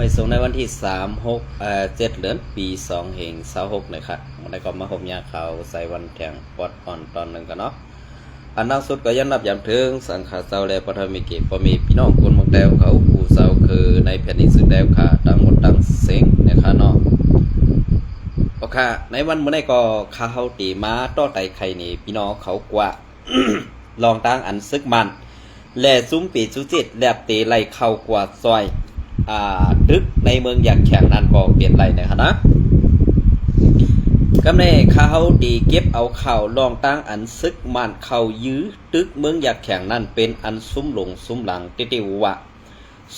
ໄປສົ່ງໃນວັນທີສາມ ຫົກ ເອີ ເຈັດເດືອນ ປີສອງພັນຊາວຫົກນີ້ແຫຼະ ມື້ນີ້ກໍມາພົບຍາມຂ່າວໄຊວັນແຂງປອດອ່ອນຕອນໜຶ່ງກັນເນາະ. ອັນນາງສຸດກໍຍາມຮັບຍາມເຖິງສັງຂະເຈົ້າ ແລະ ປະທຳມິເກ ພໍ່ແມ່ພີ່ນ້ອງຄົນເມືອງແຕ້ວເຂົາຜູ້ເຊົາຄືໃນແຜ່ນດິນສຸດແລ້ວຄ່າ ທັງໝົດທັງເສັງນະຄະເນາະ. ໂອເຄ ໃນວັນມື້ນີ້ກໍຂ້າເຮົາເຕມາຕໍ່ໄຕ່ໄຂນີ້ ພີ່ນ້ອງເຂົາກວ່າ ລອງຕັ້ງອັນຊຶກມັນ ແລະ ຊຸມເປສຸຈິດ ແລບເຕໄລ່ເຂົ້າກວາດຊ່ອຍ ອາ ຕຶກໃນເມືອງຢາກແຂງນັ້ນກໍເປັນໄດ້ນະຄະນະ. ກຳແໜ່ຂ້າເຮົາເຕເກັບເອົາຂ່າວລອງຕັ້ງອັນຊຶກມັນເຂົ້າຍຶດຕຶກເມືອງຢາກແຂງນັ້ນ ເປັນອັນຊຸມຫຼົງຊຸມຫຼັງເຕໆວ່າ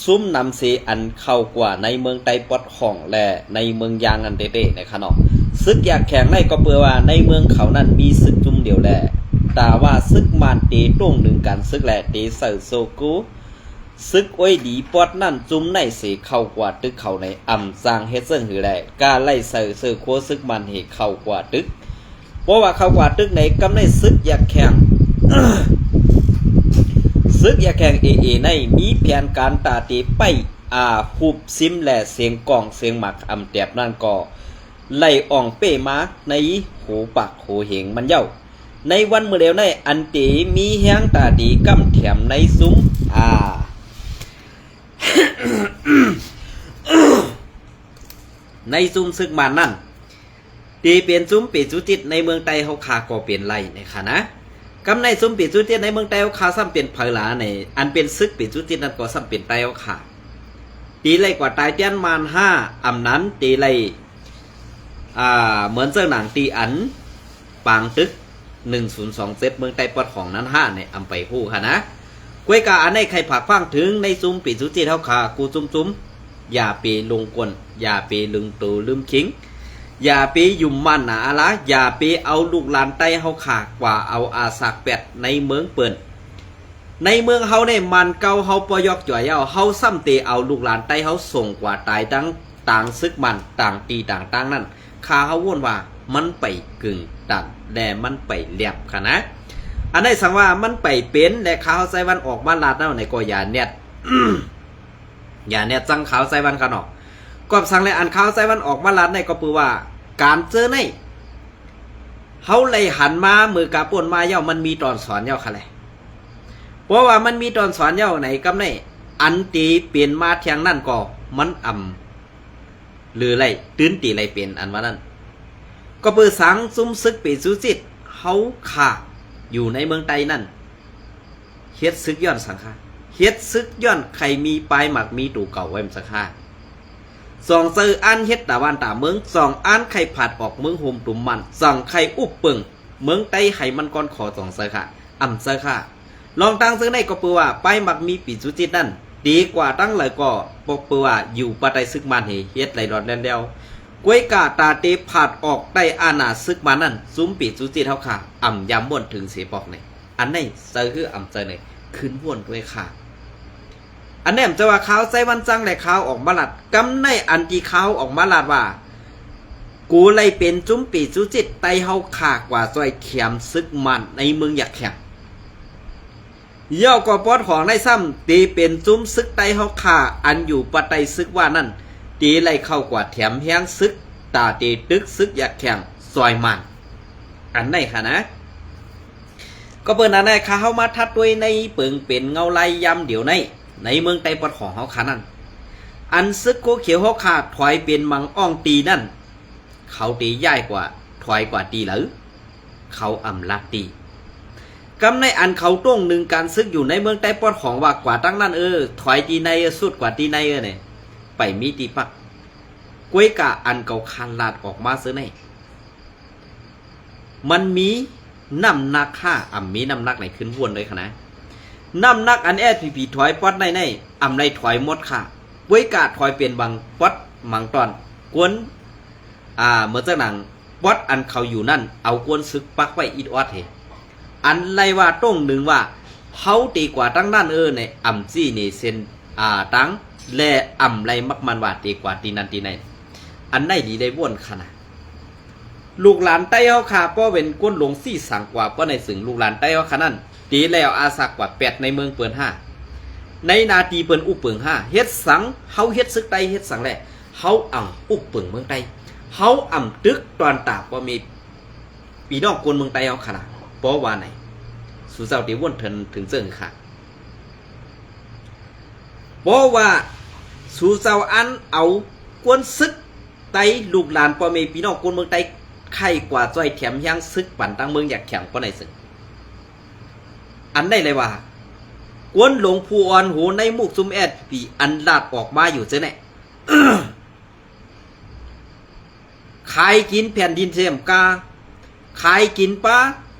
ຊຸມນຳເສອັນເຂົ້າກວາດໃນເມືອງໄຕ້ປອດຂອງ ແລະ ໃນເມືອງຢາງນັ້ນເຕໆນະຄະເນາະ. ຊຶກຢາກແຂງໃນກໍເປີວ່າໃນເມືອງເຂົານັ້ນມີຊຶກຈຸ້ມດຽວແລະ ແຕ່ວ່າຊຶກມັນເຕຕົງໜຶ່ງການຊຶກ ແລະ ເຕໃສ່ໂຊກູ ຊຶກໂອ້ຍດີປອດນັ້ນຈຸ້ມໃນເສເຂົ້າກວາດຕຶກເຂົາໃນອຳຈາງເຮັດເຊິ່ງຫືແລະ ກາໄລ່ໃສ່ເຊີໂຄຊຶກມັນເຫເຂົ້າກວາດຕຶກ ເພາະວ່າເຂົ້າກວາດຕຶກໃນກຳໃນຊຶກຢາກແຂງ ຊຶກຢາກແຂງເອເອໃນມີແຜນການຕາເຕໄປ ອາ ຫຸບຊິມແລະສຽງກອງສຽງໝາກອຳແຕບນັ້ນກໍໄລ່ອ່ອງເປ້ມາໃນໂຫປາກໂຫເຫງມັນເຍົາ. ໃນວັນມື້ດຽວໃນອັນເຕມີແຮງຕາດີກ້ຳແຖມໃນຊຸມ ອາ ໃນຊຸມຊຶກມັນນັ້ນ ເຕເປັນຊຸມເປສຸຈິດໃນເມືອງໄຕ້ເຮົາຂ້າກໍເປັນໄດ້ນະຄະນະ. ກຳໃນຊຸມເປສຸຈິດໃນເມືອງໄຕ້ເຮົາຂ້າຊ້ຳເປັນໃຜລະໃນ ອັນເປັນຊຶກເປສຸຈິດນັ້ນກໍຊ້ຳເປັນໄຕ້ເຮົາຂ້າ ເຕໄລ່ກວາດຕາຍຕຽນມານຫ້າ ອຳນັ້ນເຕໄລ່ ອາ ເໝືອນເຊິ່ງໜັງທີ່ອັນ ປາງຕຶກ ໜຶ່ງສູນສອງເຈັດ ເມືອງໄຕ້ປອດຂອງນັ້ນຫາໃນອຳໄປຮູ້ຫັ້ນນະ. ກວຍກາອັນໃດໃຄຝາກຟັງເຖິງໃນຊຸມເປສຸຈິດເຮົາຂ້າກູ່ຊຸມໆ ຢ່າໄປຫຼົງກົນ ຢ່າໄປລືມໂຕລືມຄີງ ຢ່າໄປຫຍຸ້ມໝັ້ນໜາອາລາ ຢ່າໄປເອົາລູກຫຼານໄຕ້ເຮົາຂ້າກວ່າເອົາອາສາກແປດໃນເມືອງເປີນ ໃນເມືອງເຮົານີ້ມັນເກົ່າເຮົາບໍ່ຢອກຢອຍເອົາ ເຮົາຊ້ຳເຕເອົາລູກຫຼານໄຕ້ເຮົາສົ່ງກວ່າຕາຍທັງຕາງຊຶກມັນຕາງຕີຕາງຕ່າງນັ້ນ ຂ້າເຮົາວົນວ່າມັນໄປກຶ່ງຕັນ ແລະ ມັນໄປແລບຂະນະ. ອັນໃດສັງວ່າມັນໄປເປັນ ແລະ ຂ້າເຮົາໄຊວັນອອກມາລາດແນວໃດກໍຢ່າແນດ ຢ່າແນດສັງຂ່າວໄຊວັນຂະເນາະ. ກອບສັງແລະ ອັນຂ່າວໄຊວັນອອກມາລາດໃນກໍເປີວ່າ ການເຈີໃນ ເຮົາໄລ່ຫັນມາເມື່ອກາໂປ້ນມາເຍົາ ມັນມີຕອນສອນເຍົາຄະແລະ. ເພາະວ່າມັນມີຕອນສອນເຍົາໃນກຳໃນ ອັນເຕເປັນມາທຽງນັ້ນກໍມັນອຳ ຫຼືໄລ່ຕື່ນຕີໄລ່ເປັນອັນວ່ານັ້ນ ກໍເປີສັງຊຸມຊຶກເປສຸຈິດເຮົາຂ້າຢູ່ໃນເມືອງໄຕ້ນັ້ນ ເຮັດຊຶກຍ້ອນສັງຄະ ເຮັດຊຶກຍ້ອນໃຄ່ມີປາຍໝາກມີໂຕເກົ່າໄວ້ມັນສັງຄະ ສອງເຊີອັນເຮັດຕາບ້ານຕາເມືອງ ສອງອັນໄຄ່ຜາດອອກເມືອງໂຮມຕຸມມັນ ສອງໄຄ່ອຸບເປິງເມືອງໄຕ້ໄຫມັນກ່ອນຂໍສອງເຊີຄະ ອຳເຊີຄະ. ລອງຕັ້ງເຊິ່ງໃນກໍເປີວ່າ ປາຍໝາກມີປີສຸຈິດນັ້ນ ດີກວ່າຕັ້ງຫຼາຍກໍບໍ່ເປີວ່າຢູ່ປາໃຕ້ຊຶກມານເຫ ເຮັດໄລ່ລອດແລ່ນແລ້ວ ກວຍກາຕາເຕຜາດອອກໄດ້ອານາຊຶກມານນັ້ນ ຊຸມປີສຸຈິດເຮົາຂ້າ ອຳຢາມບ່ອນເຖິງເສປອກໃນ ອັນໃນເຊີຄືອຳເຊີໃນ ຂຶ້ນບ່ອນດ້ວຍຂ້າ. ອັນແນມຈະວ່າຂ່າວໄຊວັນຈັງ ແລະ ຂ່າວອອກມາລາດ ກຳໃນອັນທີ່ຂ່າວອອກມາລາດວ່າ ກູໄລ່ເປັນຊຸມປີສຸຈິດໄຕ້ເຮົາຂ້າກວ່າຊ່ອຍແຄມຊຶກມານໃນເມືອງຢາກແຂງ ເຍົາກໍປອດຂອງໃນຊ້ຳ ເຕເປັນຊຸມຊຶກໄຕ້ເຮົາຂ້າ ອັນຢູ່ປາໃຕ້ຊຶກວ່ານັ້ນ ເຕໄລ່ເຂົ້າກວາດແຖມແຮງຊຶກ ຕາເຕຕຶກຊຶກຢາກແຂງຊ່ອຍມານ ອັນໃນຂະນະ. ກໍເປີນອັນໃນຂ້າເຮົາມາທັດດ້ວຍໃນເປິງເປັນເງົາລາຍຍາມດຽວໃນ ໃນເມືອງໄຕ້ປອດຂອງເຮົາຂະນັ້ນ ອັນຊຶກໂຄຂຽວເຮົາຂ້າຖອຍເປັນມັງອ່ອງຕີນັ້ນ ເຂົາເຕຍ້າຍກວ່າ ຖອຍກວ່າຕີເລີ ເຂົາອຳລັດຕີ ກຳໃນອັນເຂົາຕົງໜຶ່ງການຊຶກຢູ່ໃນເມືອງໄຕ້ປອດຂອງວ່າກວ່າຕັ້ງນັ້ນເອີ ຖອຍຕີໃນເອີ ຊຸດກວ່າຕີໃນເອີ ໄປມີຕີປັກ ກວຍກາອັນເຂົາຄານລາດອອກມາເຊິ່ງໃນ ມັນມີນ້ຳໜັກຄ່າ ອຳມີນ້ຳໜັກໃນຂຶ້ນວົນເລີຍຂະນະ ນ້ຳໜັກອັນແອສພີພີຖອຍປອດໃນໃນ ອຳໄດ້ຖອຍໝົດຄ່າ ກວຍກາຖອຍເປັນບາງປອດບາງຕອນ ກວນ ອາ ເໝືອນຈັ່ງໜັງປອດອັນເຂົາຢູ່ນັ້ນ ເອົາກວນຊຶກປັກໄວ້ອິດອອດເຮ ອັນໄລ່ວ່າຕົງໜຶ່ງວ່າ ເຮົາເຕກວ່າຕັ້ງນັ້ນເອີ ໃນອຳຊີ້ເນເຊັນ ອາ ຕັງ ແລະ ອຳໄລ່ມັກມັນວ່າເຕກວ່າຕີນັ້ນຕີໃນ ອັນໃນດີໄດ້ວົນຂະນະ. ລູກຫຼານໄຕ້ເຮົາຂ້າ ເພາະເປັນຄົນຫຼົງຊີ້ສັງກວ່າ ເພາະໃນເຊິ່ງລູກຫຼານໄຕ້ເຮົາຂ້ານັ້ນ ຕີແລ້ວອາສາກວ່າແປດໃນເມືອງເປີນຫ້າ ໃນໜ້າທີ່ເພິ່ນອຸປະເປິງຫາ ເຮັດສັງ ເຮົາເຮັດສຶກໄຕ້ເຮັດສັງແລະ ເຮົາອຳອຸປະເປິງເມືອງໃຕ້ ເຮົາອຳຕຶກຕອນຕາພໍ່ແມ່ພີ່ນ້ອງຄົນເມືອງໃຕ້ເຮົາຂະໜາດ ເພາະວ່າໃນ ສູເຈົ້າໄດ້ວົນເຖິງ ເຖິງເຊິ່ງຂະ ເພາະວ່າສູເຈົ້າອັນເອົາກວນສຶກໃຕ້ ລູກຫຼານພໍ່ແມ່ພີ່ນ້ອງຄົນເມືອງໃຕ້ ໄຂ້ກວ່າຊ່ອຍແຖມແຮງສຶກປັນທາງເມືອງຢາກແຂງປານໃດເຊິ່ງ ອັນໃດເລີຍວ່າ ກວນຫຼົງຜູ້ອ່ອນໂຫໃນໝູ່ຊຸມແອສພີພີ ອັນລາດອອກມາຢູ່ເທື່ອນີ້ ຂາຍກິນແຜ່ນດິນເສມກາ ຂາຍກິນປາ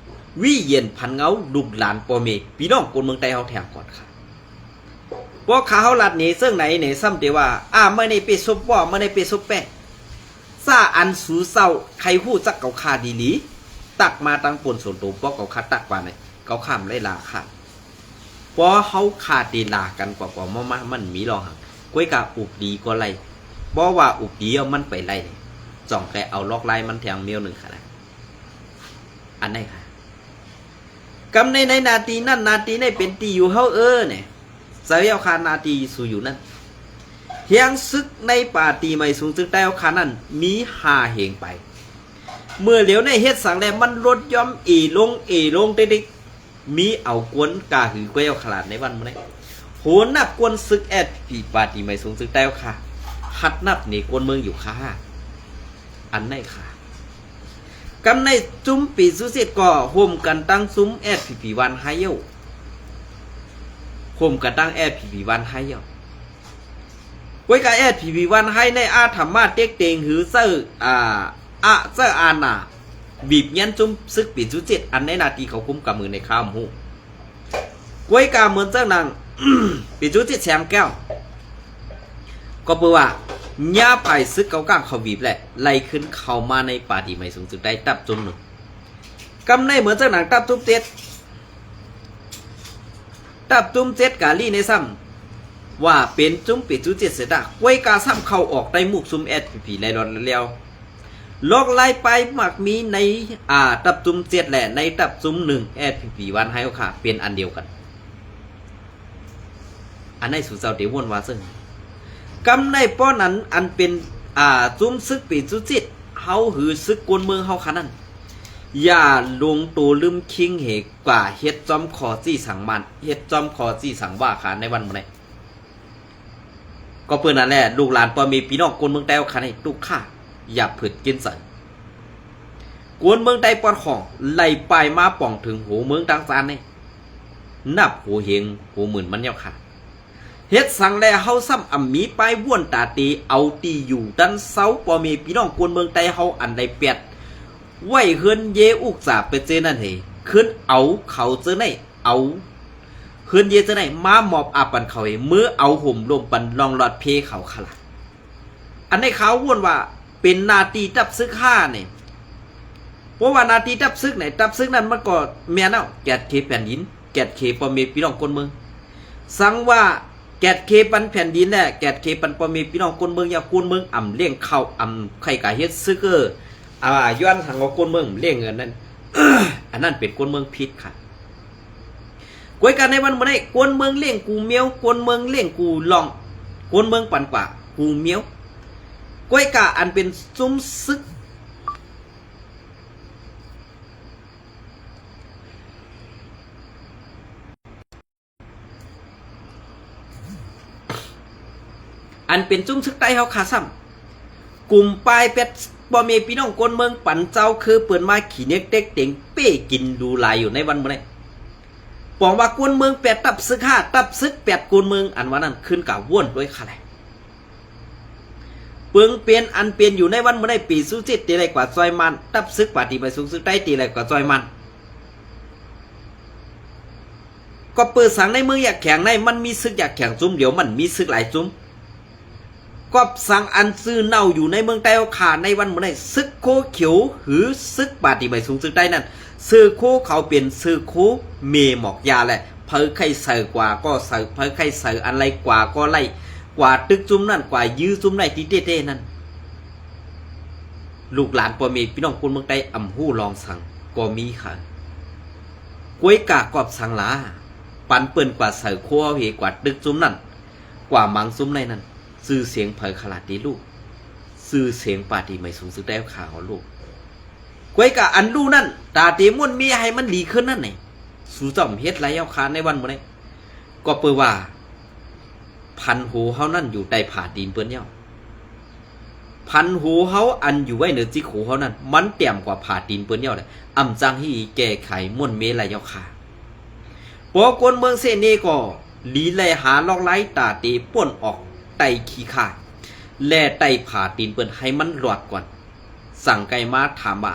ວິເຢັນພັນເງົາ ລູກຫຼານພໍ່ແມ່ພີ່ນ້ອງຄົນເມືອງໃຕ້ເຮົາແຖມກ່ອນຂະ ພວກຂ້າເຮົາລັດເນເຊິ່ງໃນເນ ຊ້ຳແຕ່ວ່າ ອາ ມື້ນີ້ໄປສົບວໍ ມື້ນີ້ໄປສົບແປ ຊາອັນສູເຈົ້າໃຄ່ຮູ້ຈັກເຂົາຂ້າດີໆ ຕັກມາທາງໂພສຕ໌ສ່ວນໂຕ ພວກເຂົາຂ້າຕັກວ່າໃນ ເຂົາຂ້າມໄດ້ລາຂ້າ ເພາະເຮົາຂ້າໄດ້ລາກັນກວ່າ ກວ່າມາ ມັນມີລອງຫັງ ກ້ວຍກາອຸບດີກໍໄລ່ ບໍ່ວ່າອຸບດີເອົາມັນໄປໄລ່ ຈ້ອງແຕ່ເອົາລອກລາຍມັນແທງແນວໜຶ່ງຂະນະ ອັນໃດຂະ ກຳໃນ ໃນໜ້າທີ່ນັ້ນ ໜ້າທີ່ໃນເປັນທີ່ຢູ່ເຮົາເອີ ແນ່ ໃຈເອົາຂະໜ້າທີ່ສູຢູ່ນັ້ນ ແຮງສຶກໃນປາຕີໄໝສູງ ຈຶ່ງໄດ້ເອົາຂະນັ້ນ ມີຫ້າເຮງໄປ ເມື່ອຫຼຽວໃນເຮັດສັງແລ ມັນລົດຍ່ອມເອລົງ ເອລົງເຕັກໆ ມີເອົາກວນກາຫືກວຍເອົາຂະຫຼາດໃນວັນມື້ໃດ ໂຫນັບກວນສຶກແອສພີພີ ປາຕີໄໝສູງ ຈຶ່ງໄດ້ເອົາຂະ ຫັດນັບເນກວນເມືອງຢູ່ຂະ ອັນໃດຂະ ກຳໃນຈຸ້ມປີສຸຈິດກໍໂຮມກັນຕັ້ງຈຸ້ມແອສພີພີວັນໄຮເຢີ ໂຮມກັນຕັ້ງແອສພີພີວັນໄຮເຢີ ກ້ວຍກາແອສພີພີວັນໄຮໃນອາທຳມາເຕັກເຕັງ ຫຼື ເຈົ້າ ອາ ອາ ເຈົ້າອານາ ບີບເຢັນຈຸ້ມສຶກປີສຸຈິດ ອັນໃນໜ້າທີ່ເຂົາກຸມກຳມືໃນຄາມຮູ້ ກ້ວຍກາເໝືອນເຈົ້ານາງ ປີສຸຈິດແສງແກ້ວ ກໍເປີວ່າ ຍາຝ່າຍສຶກເຂົາກ້າງເຂົາບີບແລະ ໄລ່ຂຶ້ນເຂົ້າມາໃນປາຕີໄໝສູງ ຈຶ່ງໄດ້ຕັບຈຸ້ມໜຶ່ງ ກຳໃນເໝືອນເຈົ້ານາງຕັບຈຸ້ມເຈັດ ຕັບຈຸ້ມເຈັດກາລີໃນຊ້ຳ ວ່າເປັນຈຸ້ມປີສຸຈິດເສດາ ກ້ວຍກາຊ້ຳເຂົ້າອອກໃນໝູ່ຊຸມແອສພີພີໄລ່ລອດແລ້ວ ລອກລາຍປາຍມັກມີໃນ ອາ ຕັບຈຸ້ມເຈັດ ແລະ ໃນຕັບຈຸ້ມໜຶ່ງແອສພີພີວັນໄຮເຮົາຂ້າເປັນອັນດຽວກັນ ອັນໃດສູເຈົ້າໄດ້ວົນວ່າເຊິ່ງ ກຳໃນປ້ອນນັ້ນ ອັນເປັນ ອາ ຈຸ້ມສຶກປີສຸຈິດເຮົາ ຫຼື ສຶກກວນເມືອງເຮົາຂະນັ້ນ ຢ່າລົງໂຕລືມຄິງເຫກວ່າເຮັດຈ້ອມຄໍຈີສັງມານ ເຮັດຈ້ອມຄໍຈີສັງວ່າຂະໃນວັນມື້ໃດ ກໍເປັນນັ້ນແຫຼະ ລູກຫຼານພໍ່ແມ່ພີ່ນ້ອງຄົນເມືອງໃຕ້ເຮົາຂະໃນຕຸກຂາ ຢ່າຜືດກິນໃສ່ ກວນເມືອງໃຕ້ປອດຂອງ ໄລ່ປາຍມາປ່ອງເຖິງໂຫເມືອງຕ່າງຊານໃນ ນັບໂຫເຮງໂຫໝື່ນມັນຍາວຂາ ເຮັດສັງແລເຮົາຊ້ຳອຳມີປາຍວນຕາເຕ ເອົາທີ່ຢູ່ດັນເຊົາພໍ່ແມ່ພີ່ນ້ອງຄົນເມືອງໃຕ້ເຮົາ ອັນໄດ້ແປດໄວ້ເຮືອນເຢອຸກສາເປເຈນັ້ນເຮ ຂຶ້ນເອົາເຂົາເຈີໃນ ເອົາເຮືອນເຢເຈີໃນ ມາມອບອາບປັນເຂົາເຮ ເມືອເອົາໂຮມລົມປັນລອງລອດເພເຂົາຂະລະ ອັນໃດຂາວວົນວ່າເປັນໜ້າທີ່ຕັບຊຶກຫ້ານີ້ ເພາະວ່າໜ້າທີ່ຕັບຊຶກນີ້ ຕັບຊຶກນັ້ນມັນກໍແມ່ນແລ້ວ ແກດເຂແຜ່ນດິນ ແກດເຂພໍ່ແມ່ພີ່ນ້ອງຄົນເມືອງ ສັງວ່າແກດເຂປັນແຜ່ນດິນແລະ ແກດເຂປັນພໍ່ແມ່ພີ່ນ້ອງຄົນເມືອງ ຢ່າຄົນເມືອງອຳລ້ຽງເຂົ້າ ອຳໄຂ່ກະເຮັດຊຶກເອີ ອາ ຍ້ອນສັງວ່າຄົນເມືອງລ້ຽງເງິນນັ້ນ ອັນນັ້ນເປັນຄົນເມືອງຜິດຂະ ກ້ວຍກາໃນວັນມື້ໃດ ຄົນເມືອງລ້ຽງກູແມວ ຄົນເມືອງລ້ຽງກູລອງ ຄົນເມືອງປັນກວ່າກູແມວ ກ້ວຍກາອັນເປັນຊຸມຊຶກ ອັນເປັນຊຸມຊຶກໃຕ້ເຮົາຂ້າຊ້ຳ ກຸ່ມປາຍແປດພໍ່ແມ່ພີ່ນ້ອງຄົນເມືອງປັນເຈົ້າ ຄືເພິ່ນມາຂີ້ເນັກເຕັກເຕັງເປ້ກິນດູຫຼາຍຢູ່ໃນວັນມື້ໃດ ປອງວ່າຄົນເມືອງແປດ ຕັບຊຶກຫ້າ ຕັບຊຶກແປດຄົນເມືອງ ອັນວ່ານັ້ນຂຶ້ນກະວົນດ້ວຍຂະແລ ເປີງເປັນອັນເປັນຢູ່ໃນວັນມື້ໃດ ປີສຸຈິດເຕໄລກວ່າຊ່ອຍມັນ ຕັບຊຶກປາຕີໄໝສູງຊຶກໃຕ້ເຕໄລກວ່າຊ່ອຍມັນ ກໍເປີດສັງໃນເມືອງຢາກແຂງໃນ ມັນມີຊຶກຢາກແຂງຊຸມດຽວ ມັນມີຊຶກຫຼາຍຊຸມ ກອບສັງອັນຈື່ເນົ່າຢູ່ໃນເມືອງໃຕ້ເຮົາຂ້າໃນວັນມື້ໃດ ຊຶກໂຄຂຽວ ຫຼື ຊຶກປາຕີໄໝສູງຊຶກໃຕ້ນັ້ນ ເສືໂຄເຂົາເປັນເສືໂຄເມໝອກຢາແຫຼະ ໃຜໃຄ່ໃສ່ກວ່າກໍໃສ່ ໃຜໃຄ່ໃສ່ອັນໄລກວ່າກໍໄລ ກວ່າຕຶກຊຸມນັ້ນ ກວ່າຢື້ຊຸມໃດທີ່ເຕໆນັ້ນ ລູກຫຼານພໍ່ແມ່ພີ່ນ້ອງຄົນເມືອງໃຕ້ອຳຮູ້ລອງສັງກໍມີຄ່ະ ກ້ວຍກາກອບສັງຫຼາ ປັນເປີ້ນກວ່າເສົາໂຄເຮົາເຮ ກວ່າຕຶກຊຸມນັ້ນ ກວ່າມັງຊຸມໃນນັ້ນ ຊື່ສຽງໃຜຂ້າລາດເຕລູກ ຊື່ສຽງປາຕີໄໝສູງສຸດແລ້ວຂ້າເຮົາລູກ. ກວຍກະອັນຮູ້ນັ້ນ ຕາເຕມ່ວນເມໃຫ້ມັນດີຂຶ້ນນັ້ນແຫຼະ ສູ່ເຈົ້າເຮັດໄລເອົາຄາໃນວັນມື້ນີ້ ກໍເປີວ່າ ພັນໂຮເຮົານັ້ນຢູ່ໃຕ້ຜາຕີນເປີ້ນແລ້ວ. ພັນໂຮເຮົາອັນຢູ່ໄວ້ເໜືອຈິກໂຮເຮົານັ້ນ ມັນແຕ້ມກວ່າຜາຕີນເພິ່ນແລ້ວແຫຼະ ອຳຈັ່ງຮີແກ້ໄຂມ່ວນເມໄລຍອກຄາ. ເພາະກວນເມືອງເຊເນກໍລີໄລຫາລອກໄລຕາເຕປ້ນອອກໄຕ້ຂີ້ຂ້າ ແລະ ໄຕ້ຜາຕີນເພິ່ນໃຫ້ມັນລອດກ່ອນ. ສັງໄກມາຖາມວ່າ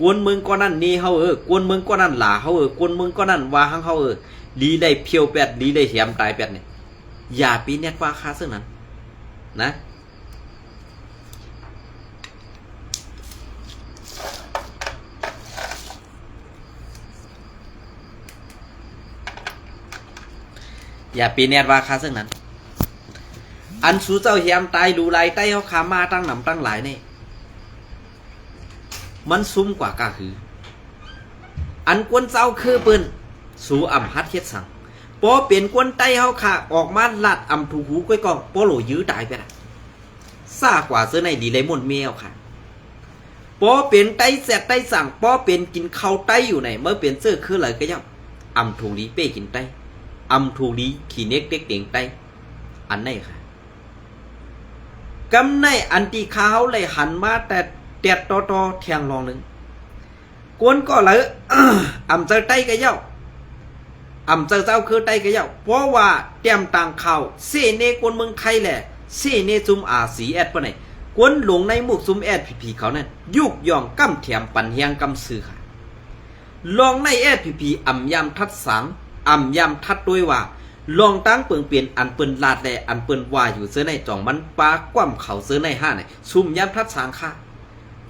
ກວນເມືອງກ້ອນນັ້ນເນເຮົາເອີ ກວນເມືອງກ້ອນນັ້ນຫຼາເຮົາເອີ ກວນເມືອງກ້ອນນັ້ນວ່າຮັງເຮົາເອີ ລີໄລພຽວແປດ ລີໄລແຫມຕາຍແປດນີ້ ຢ່າໄປແນດວ່າຂ້າເຊິ່ງນັ້ນນະ. ຢ່າໄປແນດວ່າຂ້າເຊິ່ງນັ້ນ. ອັນສູ່ເຈົ້າແຫມຕາຍຫຼູຫຼາຍໄຕ້ເຮົາຂ້າມາຕັ້ງນຳຕັ້ງຫຼາຍນີ້ ມັນຊຸມກວ່າກະຄື ອັນກວນເຈົ້າຄືເພິ່ນ ສູ່ອຳຫັດເຮັດສັງ. ພໍເປັນກວນໄຕ້ເຮົາຂ້າອອກມາລາດອຳຖືກຫູກ້ອຍກໍ ປໍໂຫຼຍືຕາຍໄປລະ ຊ້າກວ່າເຊີ້ນາຍດີໄລມົນແມວຂ້າ. ປໍເປັນໄຕ້ແຊດໄຕ້ສັງ ປໍເປັນກິນເຂົ້າໄຕ້ຢູ່ໃນ ເມື່ອເປັນເຊີ້ຄືໄລກະເຍົາ ອຳທຸງລີເປ້ກິນໄຕ້ ອຳທຸງລີຂີ້ເນັກເຕັກເຕັງໄຕ້ ອັນໃນຂ້າ. ກຳໃນອັນທີ່ຂ້າເຮົາໄລຫັນມາແຕ່ແຕດຕໍ່ໆ ແທ່ງລອງໜຶ່ງ ກວນກໍເລີຍ ອຳເຈົ້າໄຕ້ກະເຍົາ ອຳເຈົ້າເຈົ້າຄືໄຕ້ກະເຍົາ ເພາະວ່າຕາມຕາງຂ່າວ ເຊເນກວນເມືອງໄທແລະ ເຊເນຊຸມອາຊີແອດປະໄນ ກວນລົງໃນໝູ່ຊຸມແອດພີພີເຂົານັ້ນ ຍຸກຢ່ອງກຳແຖມປັນແຮງກຳຊື່ຂ້າ. ລອງໃນແອດພີພີອຳຍາມທັດສາງ ອຳຍາມທັດໂດຍວ່າ ລອງຕັ້ງເປິງເປັນອັນເພິ່ນລາດແລະ ອັນເພິ່ນວ່າຢູ່ເຊີ້ນາຍຈອງມັນປາກວ້າມເຂົາເຊີ້ນາຍຫ້າໃນ ຊຸມຍາມທັດສາງຂ້າ.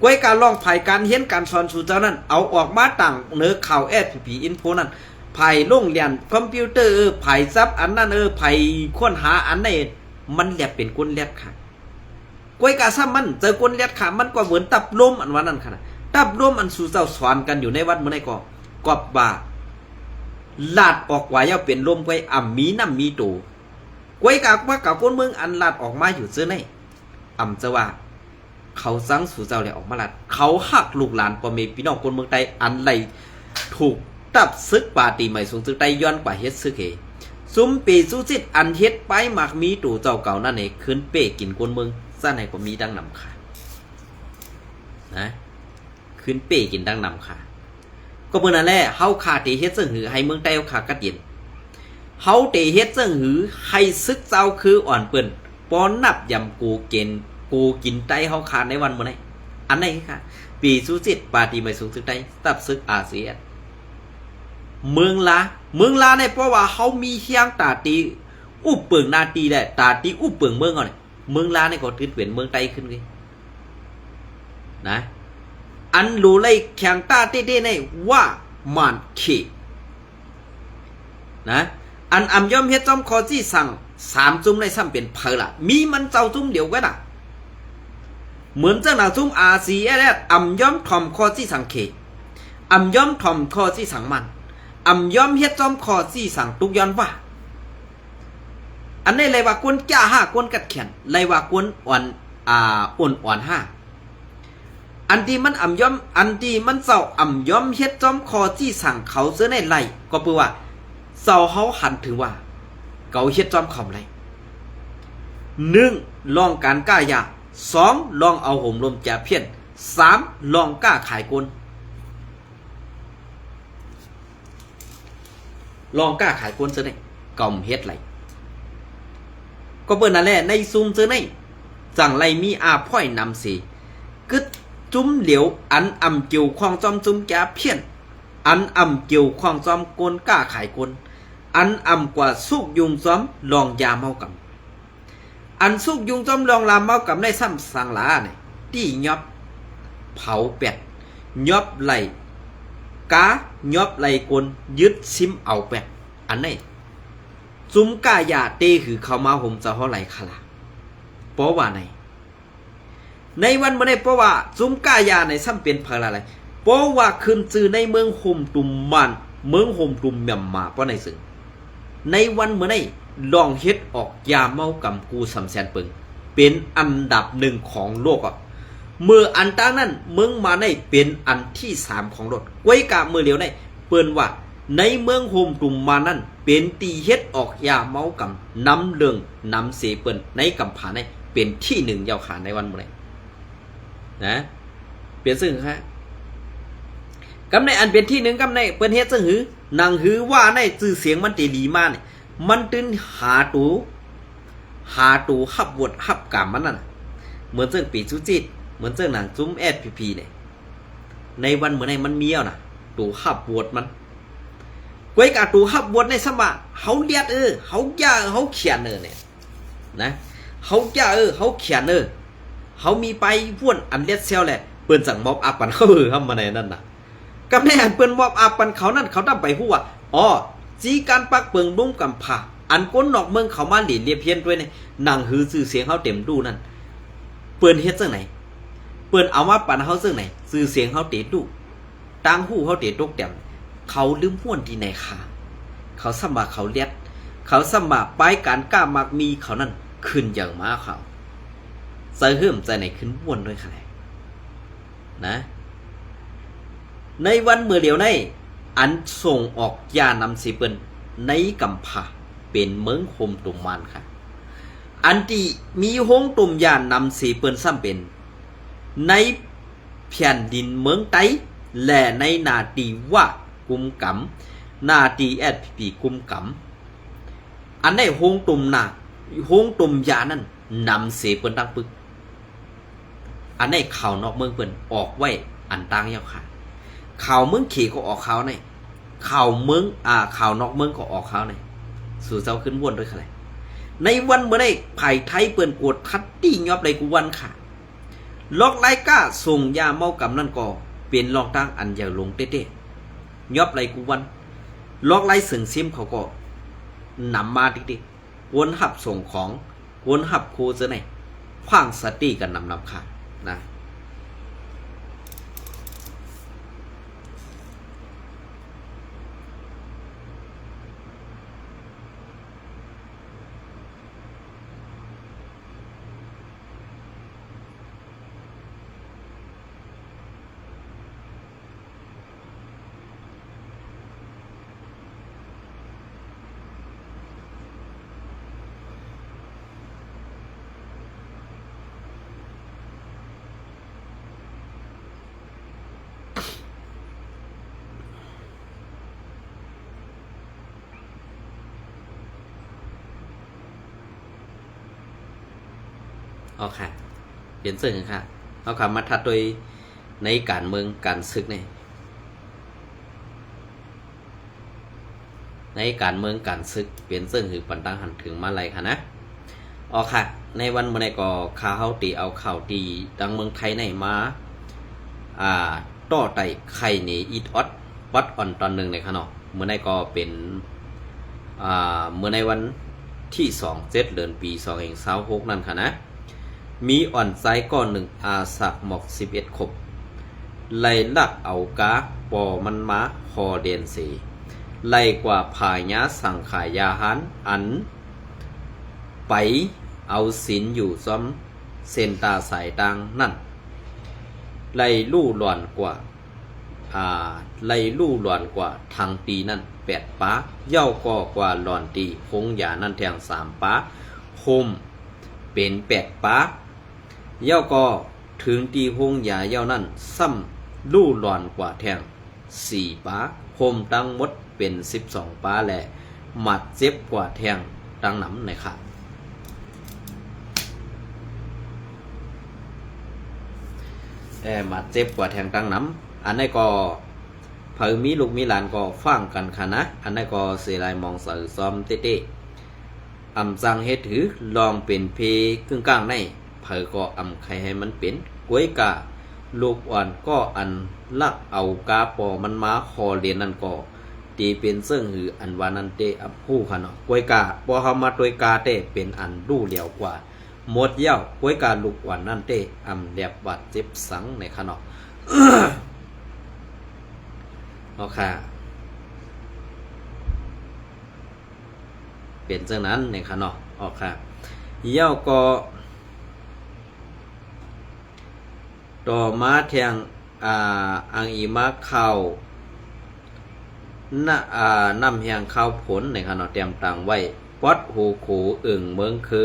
ກວຍກາລອງຝ່າຍການຮຽນການສອນສູ່ເຈົ້ານັ້ນ ເອົາອອກມາຕັ້ງເໜີຂ່າວແອດພີພີອິນໂຟນັ້ນ ຝ່າຍໂລງລຽນຄອມພິວເຕີເອີ ຝ່າຍຈັບອັນນັ້ນເອີ ຝ່າຍຄົ້ນຫາອັນໃນ ມັນແລບເປັນກົ້ນແລບຂ້າ. ກວຍກາຊ້ຳມັນເຈີກົ້ນແລບຂ້າ ມັນກໍເໝືອນຕັບລົມອັນວ່ານັ້ນຂ້ານະ ຕັບລົມອັນສູ່ເຈົ້າສອນກັນຢູ່ໃນວັດມື້ໃນກໍ ກໍວ່າ ລາດອອກກວ່າເຍົາເປັນລົມກວຍ ອຳມີນ້ຳມີໂຕ. ກວຍກາວ່າກະຄົນເມືອງອັນລາດອອກມາຢູ່ເຈີໃນ ອຳຈະວ່າ ເຂົາຈັ່ງສູ່ເຈົ້າໄດ້ອອກມາລາດ ເຂົາຮັກລູກຫຼານພໍ່ແມ່ພີ່ນ້ອງຄົນເມືອງໃຕ້ ອັນໄດ້ຖືກຕັບຊຶກປາຕີໄໝສູງຊຶກໃຕ້ຍ້ອນກວ່າເຮັດຊຶກເຮ. ຊຸມເປຊູຈິດອັນເຮັດປ້າຍໝາກມີໂຕເຈົ້າເກົ່ານັ້ນເອ ຂຶ້ນເປ້ກິນຄົນເມືອງຊັ້ນໃດກໍມີດັ່ງນຳຂ້າ ນະ. ຂຶ້ນເປ້ກິນດັ່ງນຳຂ້າ. ກໍເມື່ອນັ້ນແຫຼະ ເຮົາຂ້າເຕເຮັດຈັ່ງຫືໃຫ້ເມືອງໃຕ້ເຮົາຂ້າກັດເຢັນ? ເຮົາເຕເຮັດຈັ່ງຫືໃຫ້ຊຶກເຈົ້າຄືອ່ອນເປີ້ນ ປໍນັບຢຳໂກເກນ ໂກກິນໄຕ້ເຮົາຂ້າໃນວັນມື້ໃນ? ອັນໃດຄືຂ້າ ປີຊູຈິດ ປາຕີໄໝສູງຊຶກໃຕ້ ຕັບຊຶກອາຊີແອດ ເມືອງລາ ເມືອງລາໃນ ເພາະວ່າເຮົາມີຮຽງຕາຕີອຸບເປິງໜ້າຕີ ແລະ ຕາຕີອຸບເປິງເມືອງເຮົານີ້ ເມືອງລາໃນກໍຖືເປັນເມືອງໃຕ້ຂຶ້ນເລີຍ. ນະ ອັນໂລໄລແຂງຕາເຕ້ໆໃນວ່າມານເຂ ນະ ອັນອຳຍອມເຮັດຈອມຂໍ້ຈີ່ສັງສາມຈຸ້ມໃນຊ້ຳເປັນໃຜລະ ມີມັນເຈົ້າຈຸ້ມດຽວກັນນະ ເໝືອນຈັ່ງໜາງຈຸ້ມອາຊີແອດແອດ ອຳຍອມຖ່ອມຂໍ້ຈີ່ສັງເຂ ອຳຍອມຖ່ອມຂໍ້ຈີ່ສັງມານ ອຳຍອມເຮັດຈອມຂໍ້ຈີ່ສັງຕຸກຍ້ອນວ່າ ອັນນີ້ເລີຍວ່າກວນຈ້າຫ້າ ກວນກັດແຂນ ເລີຍວ່າກວນອ່ອນ ອ່າ ອ່ອນອ່ອນຫ້າ ອັນທີ່ມັນອຳຍອມ ອັນທີ່ມັນເຈົ້າອຳຍອມເຮັດຈອມຂໍ້ຈີ່ສັງເຂົາເຈີໃນໄລ ກໍເພາະວ່າເຈົ້າເຮົາຫັນເຖິງວ່າເຂົາເຮັດຈອມເຂົາໄລ ໜຶ່ງ ລອງການຄ້າຢາ ສອງ ລອງເອົາໂຫມລົມຈາພຽນ ສາມ ລອງຄ້າຂາຍຄົນ ລອງຄ້າຂາຍຄົນເຈີໃນ ກໍເຮັດໄລ ກໍເປີນນັ້ນແຫຼະ ໃນຊຸມເຈີໃນ ຈັ່ງໄລມີອາພອຍນຳເສ ກຶດຈຸ້ມຫຼຽວ ອັນອຳກ່ຽວຂ້ອງຈອມຈຸ້ມຈາພຽນ ອັນອຳກ່ຽວຂ້ອງຈອມຄົນຄ້າຂາຍຄົນ ອັນອຳກວ່າຊຸກຍຸງຈອມລອງຢາເມົາກຳ ອັນຊຸກຍຸງຈອມລອງລາເມົາກຳໃນຊ້ຳສັງຫຼາໃນ ຕີຫຍອບ ເຜົາແປດ ຫຍອບໄລກາ ຫຍອບໄລກົນ ຍຶດຊິມເອົາແປດ ອັນໃນ ຈຸ້ມຄ້າຢາເຕຫືເຂົ້າມາໂຮມເຈົ້າເຮົາໄລຄະລາ ເພາະວ່າໃນ ໃນວັນມື້ໃນ ເພາະວ່າຈຸ້ມຄ້າຢາໃນຊ້ຳເປັນໃຜລະໄລ ເພາະວ່າຂຶ້ນຊື່ໃນເມືອງໂຮມຕຸມມານ ເມືອງໂຮມຕຸມມຽນມາ ເພາະໃນເຊິ່ງ ໃນວັນມື້ໃນ ລອງເຮັດອອກຢາເມົາກຳ ກູສາມແສນປຶງ ເປັນອັນດັບໜຶ່ງຂອງໂລກອະ. ເມື່ອອັນຕາງນັ້ນ ເມືອງມາໃນເປັນອັນທີສາມຂອງໂລກ. ກວຍກະເມື່ອຫຼຽວໃນ ເພິ່ນວ່າ ໃນເມືອງໂຮມຕຸມມານັ້ນ ເປັນທີ່ເຮັດອອກຢາເມົາກຳ ນຳເລື່ອງນຳເສເພິ່ນ ໃນກຳພາໃນ ເປັນທີໜຶ່ງເຈົ້າຂ້າ ໃນວັນມື້ໃນ ນະ ເປັນຊື່ຫາ ກຳໃນອັນເປັນທີໜຶ່ງ ກຳໃນເພິ່ນເຮັດຈັ່ງຫື ໜັງຫືວ່າໃນຊື່ສຽງມັນເຕຫຼີມານີ້ ມັນຕື່ນຫາໂຕ ຫາໂຕຮັບໂຫວດຮັບກາມມັນນັ້ນນະ ເໝືອນເຊິ່ງປີສຸຈິດ ເໝືອນເຊິ່ງໜັງຈຸ້ມ ເອສພີພີ ນີ້ ໃນວັນມື້ໃນມັນມີແລ້ວນະ ໂຕຮັບໂຫວດມັນ. ກວຍກາໂຕຮັບໂຫວດໃນ ສ່ຳວ່າເຮົາລຽດເອີ ເຮົາຢາເອີ ເຮົາຂຽນເອີ ນີ້ ນະ ເຮົາຢາເອີ ເຮົາຂຽນເອີ ເຮົາມີໄປວນອັນແລດແຊວແຫຼະ ເພິ່ນຈັ່ງມອບອັບປັນເຮົາເອີ ທຳມະໃດນັ້ນນະ. ກຳໃນອັນເພິ່ນມອບອັບປັນເຂົານັ້ນ ເຂົາຕ້ອງໄປຮູ້ວ່າ ອໍ ຈີການປັກເປິງລຸມກຳພາ ອັນຄົນນອກເມືອງເຂົາມາຫຼຽນລຽບຮຽນດ້ວຍໃນ ໜັງຫືຊື່ສຽງເຮົາເຕັມຕູ້ນັ້ນ ເພິ່ນເຮັດຈັ່ງໃດ ເພິ່ນເອົາມາປັນເຮົາຈັ່ງໃດ ຊື່ສຽງເຮົາເຕລຸ ຕ່າງຫູເຮົາເຕຕົກແຕ່ມ ເຂົາລືມຫ້ວນທີ່ໃນຄາ ເຂົາສ່ຳວ່າເຂົາລຽດ ເຂົາສ່ຳວ່າປາຍການກ້າມັກມີເຂົານັ້ນ ຂຶ້ນໃຫຍ່ມາເຂົາ ໃຈເຮີ້ມໃຈໃນຂຶ້ນມ່ວນດ້ວຍຂະແຫຼະ ນະ ໃນວັນເມື່ອຫຼຽວໃນ ອັນສົ່ງອອກຢານຳເສເພິ່ນ ໃນກຳພາ ເປັນເມືອງໂຮມຕຸມມານຄ່ະ ອັນທີ່ມີໂຮງຕົ້ມຢານຳເສເພິ່ນ ສ່ຳເປັນໃນ ແຜ່ນດິນເມືອງໄຕ ແລະ ໃນໜ້າທີ່ວ່າກຸມກຳ ໜ້າທີ່ ເອສພີພີ ກຸມກຳ ອັນໃນໂຮງຕົ້ມນາ ໂຮງຕົ້ມຢານັ້ນ ນຳເສເພິ່ນຕັ້ງປຶກ ອັນໃນຂ່າວນອກເມືອງເພິ່ນອອກໄວ້ອັນຕ່າງເຈົ້າຂ້າ ຂ່າວເມືອງເຂກໍອອກຂ່າວໃນ ຂ່າວເມືອງ ອາ ຂ່າວນອກເມືອງກໍອອກຂ່າວໃນ ສູ່ເຈົ້າຂຶ້ນມ່ວນດ້ວຍຂະແຫຼະ. ໃນວັນເມື່ອໃດ ຝ່າຍໄທເພິ່ນກວດຂັດຕີຫຍອບໄລ່ກູວັນຄ່ະ ລອກລາຍກາສົ່ງຢາເມົາກຳນັ້ນກໍເປັນລອກຕ່າງອັນໃຫຍ່ຫຼວງເຕ້ໆ ຫຍອບໄລ່ກູວັນ ລອກລາຍເສີງຊິມເຂົາກໍນຳມາຕິກໆ ກວນຮັບສົ່ງຂອງ ກວນຮັບໂຄເຈີໃນ ຂວ້າງສະຕິກັນນຳນຳຄ່ະນະ. ເອົາຄ່ະ ເປັນເຊິ່ງຫັ້ນຄ່ະ ເຮົາກໍມາທັດໂດຍໃນການເມືອງການສຶກນີ້ ໃນການເມືອງການສຶກເປັນເຊິ່ງຫື ປັນຕັງຫັນເຖິງມາໄລຄ່ະນະ. ເອົາຄ່ະ ໃນວັນມື້ໃດກໍຂ້າເຮົາຕີເອົາຂ່າວທີ່ທາງເມືອງໄທໃນມາ ອ່າ ຕໍ່ໄຕ່ໄຂເນອີດອອດ ປັດອ່ອນຕອນໜຶ່ງເລີຍຄ່ະເນາະ. ມື້ໃດກໍເປັນ ອ່າ ມື້ໃນວັນທີສອງ ເຈັດເດືອນ ປີສອງພັນຊາວຫົກນັ້ນຄ່ະນະ ມີອ່ອນຊາຍກໍໜຶ່ງ ອາສາໝອກສິບເອັດຄົບ ໄລ່ລັກເອົາກາປໍມັນມາຂໍລຽນເສ ໄລ່ກວາພາຍາສັງຂາຍາຫານ ອັນໄປເອົາສິນຢູ່ຊ່ອມເສັ້ນຕາສາຍຕ່າງນັ້ນ ໄລ່ລຸລອນກວາ ອ່າ ໄລ່ລຸລອນກວາທາງຕີນັ້ນແປດປາ ເຍົາກໍກວາລອນຕີໂຮງຢານັ້ນແທ່ງສາມປາ ໂຮມເປັນແປດປາ ເຍົາກໍເຖິງຕີໂຮງຢາເຍົານັ້ນ ຊ້ຳລຸລອນກວາແທ່ງສີ່ປາ ໂຮມທັງໝົດເປັນສິບສອງປາ ແລະ ບາດເຈັບກວາແທ່ງ ຕັ້ງນຳນະຄັບ ເອີ ບາດເຈັບກວາແທ່ງຕັ້ງນຳ. ອັນໃດກໍ ໃຜມີລູກມີຫຼານກໍຟັງກັນຄ່ະນະ ອັນໃດກໍເສຍຫຼາຍມອງເສີຊອມເຕະໆ ອຳຈັ່ງເຮັດຫື ລອງເປັນເພກຶ້ງກ້າງໃນ ໃຜກໍອຳໄຄໃຫ້ມັນເປັນ ກວຍກາລູກອ່ອນກໍອັນລັກເອົາກາປໍມັນມາຂໍລຽນນັ້ນກໍ ຕີເປັນເຊິ່ງຫື ອັນວ່ານັ້ນເຕະ ອຳຮູ້ຄ່ະເນາະ ກວຍກາ ພໍເຮົາມາໂຕຍກາເຕະ ເປັນອັນຮູ້ແລ້ວກວ່າ ໝົດແລ້ວ ກວຍກາລູກອ່ອນນັ້ນເຕະ ອຳແລບບາດເຈັບສັງໃນຂະເນາະ ເນາະຄ່ະ. ປັນຈັ່ງນັ້ນເນາະ ເນາະ ເຈົ້າ. ແລ້ວກໍຕໍ່ມາແທ່ງ ອ່າ ອ້າງອີງມາຂ່າວ ນະ ອ່າ ນ້ຳແຫ້ງຂ່າວຝົນເນາະ ເຈົ້າ ຕຽມຕັ້ງໄວ້ ປອດຫົວໂຂເອີງເມືອງຄື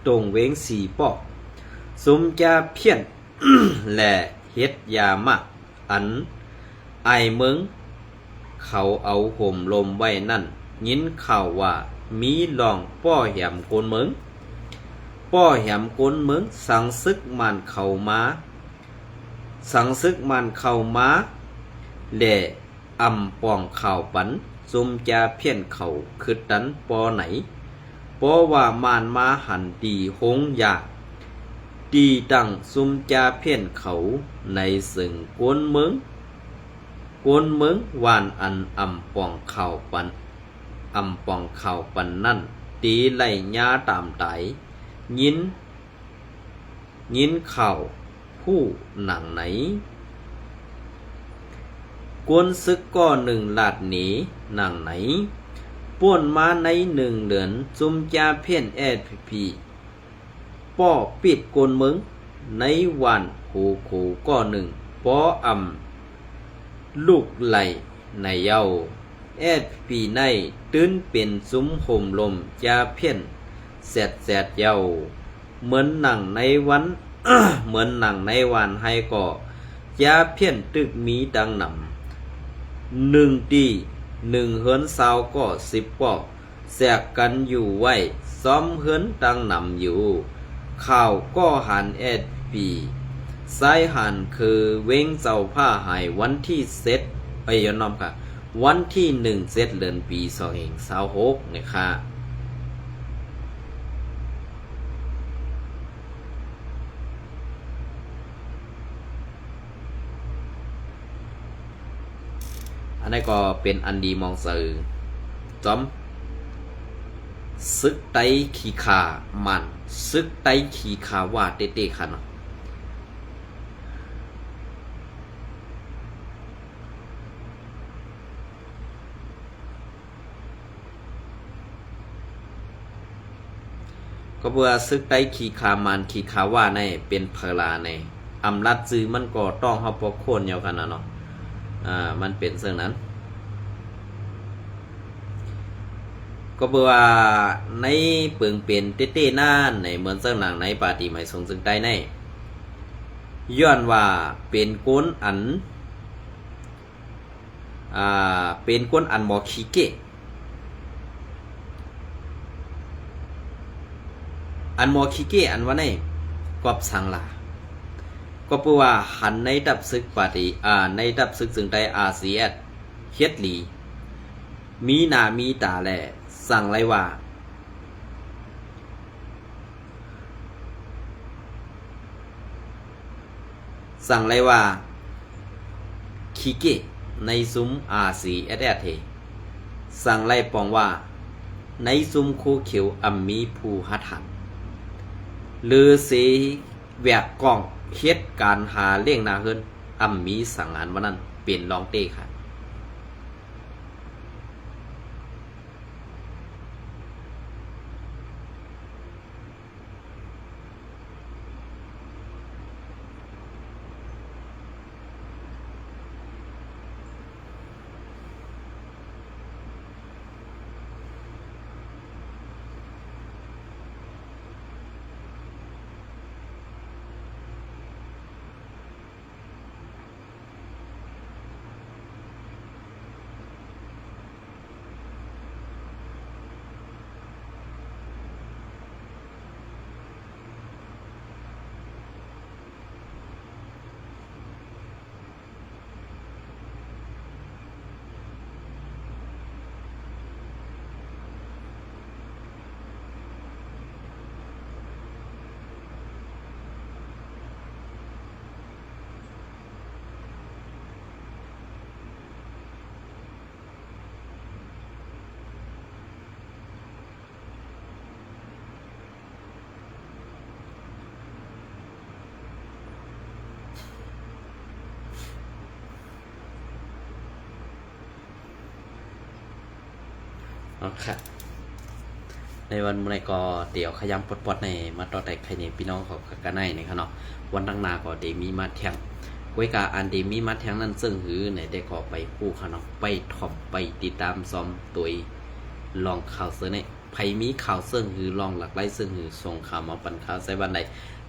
ຕົງເວັງສີປໍ້ ຊຸມຈາພຽນ ແລະ ເຮັດຢາມາກ ອັນອ້າຍເມືອງເຂົາເອົາໂຮມລົມໄວ້ນັ້ນ ຍິນຂ່າວວ່າມີລອງປໍ້ແຮມກົນເມືອງ, ປໍ້ແຮມກົນເມືອງ ສັງຊຶກມານເຂົ້າມາ, ສັງຊຶກມານເຂົ້າມາ ແລະ ອຳປອງຂ່າວປັນ ຊຸມຈາພຽນເຂົາຄຶດຕັນປໍ້ໃນ ເພາະວ່າມານມາຫັນດີໂຮງຢາ ຕີຕັ້ງຊຸມຈາພຽນເຂົາໃນເຊິ່ງກົນເມືອງ, ກົນເມືອງຫວ່ານອັນອຳປອງຂ່າວປັນ, ອຳປອງຂ່າວປັນນັ້ນ ຕີໄລ່ຍາຕາມຕາຍ ຍິນ ຍິນຂ່າວຮູ້ໜັງໃນ. ກົນຊຶກກໍໜຶ່ງລາດໜີໜັງໃນ ປ່ວນມາໃນໜຶ່ງເດືອນ ຊຸມຈາພຽນ ເອສພີ ປໍ້ປິດກົນເມືອງໃນຫວ່ານໂຫໂຄກໍໜຶ່ງ ປໍ້ອຳລຸກໄລ່ໃນເຍົາ ເອສພີ ໃນຕື່ນເປັນຊຸມໂຮມລົມຈາພຽນແຊດໆເຍົາ ເໝືອນໜັງໃນວັນ ເໝືອນໜັງໃນວານໄຮກໍ ຈາພຽນຕຶກມີດັ່ງນຳ ໜຶ່ງຕີ ໜຶ່ງເຮືອນຊາວກໍສິບກໍ ແຊກກັນຢູ່ໄວ້ ຊອມເຮືອນຕັ້ງນຳຢູ່ ຂ່າວກໍຫານ ເອສພີ ຊາຍຫານຄືເວັງເຈົ້າຟ້າຫາຍ ວັນທີເຈັດ ເອີຍ ຍ້ອນນອມຄ່ະ ວັນທີໜຶ່ງ ເຈັດເດືອນ ປີສອງພັນຊາວຫົກນີ້ຄ່ະ. ອັນນັ້ນກໍເປັນອັນດີມອງເຊີ ຈອມ ຊຶກໄຕ້ຂີ້ຂ້າມານ ຊຶກໄຕ້ຂີ້ຂ້າຫວ້າເຕະໆ ຄັນເນາະ. ກໍເພື່ອຊຶກໄຕ້ຂີ້ຂ້າມານຂີ້ຂ້າຫວ້າໃນ ເປັນໃຜລະໃນ ອຳລັດຊື່ມັນກໍຕ້ອງຮັບພວກຄົນເດີກັນນະເນາະ ອາ ມັນເປັນເຊັ່ນນັ້ນ. ກໍເພື່ອວ່າໃນເປິງເປັນເຕະໆນັ້ນ ໃນເມືອງເຊິ່ງນາງໃນປາຕີໄໝສູງເຊິ່ງໃຕ້ໃນ ຍ້ອນວ່າເປັນຄົນອັນ ອ່າ ເປັນຄົນອັນບໍ່ຂີ້ເກະ ອັນບໍ່ຂີ້ເກະ ອັນວ່າໃນກອບສັງລາ ກໍເພາະວ່າຫັນໃນທັບຊຶກປາຕີ ອ່າ ໃນທັບຊຶກເຊິ່ງໃຕ້ ອາຊີເອສ ເຮັດຫຼີ ມີໜ້າມີຕາແລ ສັງໄລວ່າ ສັງໄລວ່າຂີ້ເກະ ໃນຊຸມ ອາຊີເອສເອສ ເຮ ສັງໄລປອງວ່າ ໃນຊຸມໂຄຂຽວອຳມີຜູ້ຫາທານ ຫຼື ເສແວກກ້ອງເຮັດການຫາລ້ຽງໜ້າເຮືອນ ອຳມີສັງອັນວ່ານັ້ນເປັນລອງເຕະຄັນ. ໃນວັນມື້ນີ້ກໍດຽວຂະຫຍຳປອດໆ ໃຫ້ມາຕໍ່ໄດ້ໃຄແນ່ພີ່ນ້ອງເຂົາກະໄດ້ນີ້ຄະເນາະ. ວັນທາງໜ້າກໍເດມີມາແທ່ງ ກວຍກາອັນເດມີມາແທ່ງນັ້ນເຊິ່ງຫື ໃນແຕ່ກໍໄປຮູ້ຄະເນາະ ໄປທ່ອມໄປຕິດຕາມຊອມໂຕຍລອງຂ່າວເຊິ່ງນີ້ ໃຜມີຂ່າວເຊິ່ງຫື ລອງຫຼາກຫຼາຍເຊິ່ງຫື ສົ່ງຂ່າວມາປັນຂ່າວໄຊວັນໄດ້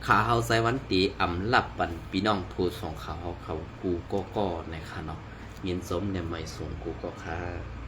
ຂ້າເຮົາໄຊວັນເຕອຳລັບປັນພີ່ນ້ອງຜູ້ສົ່ງຂ່າວເຮົາເຂົາກູ່ກໍກໍນະຄະເນາະ. ຍິນຊົມແນມໃໝ່ສົ່ງກູ່ກໍຄະ.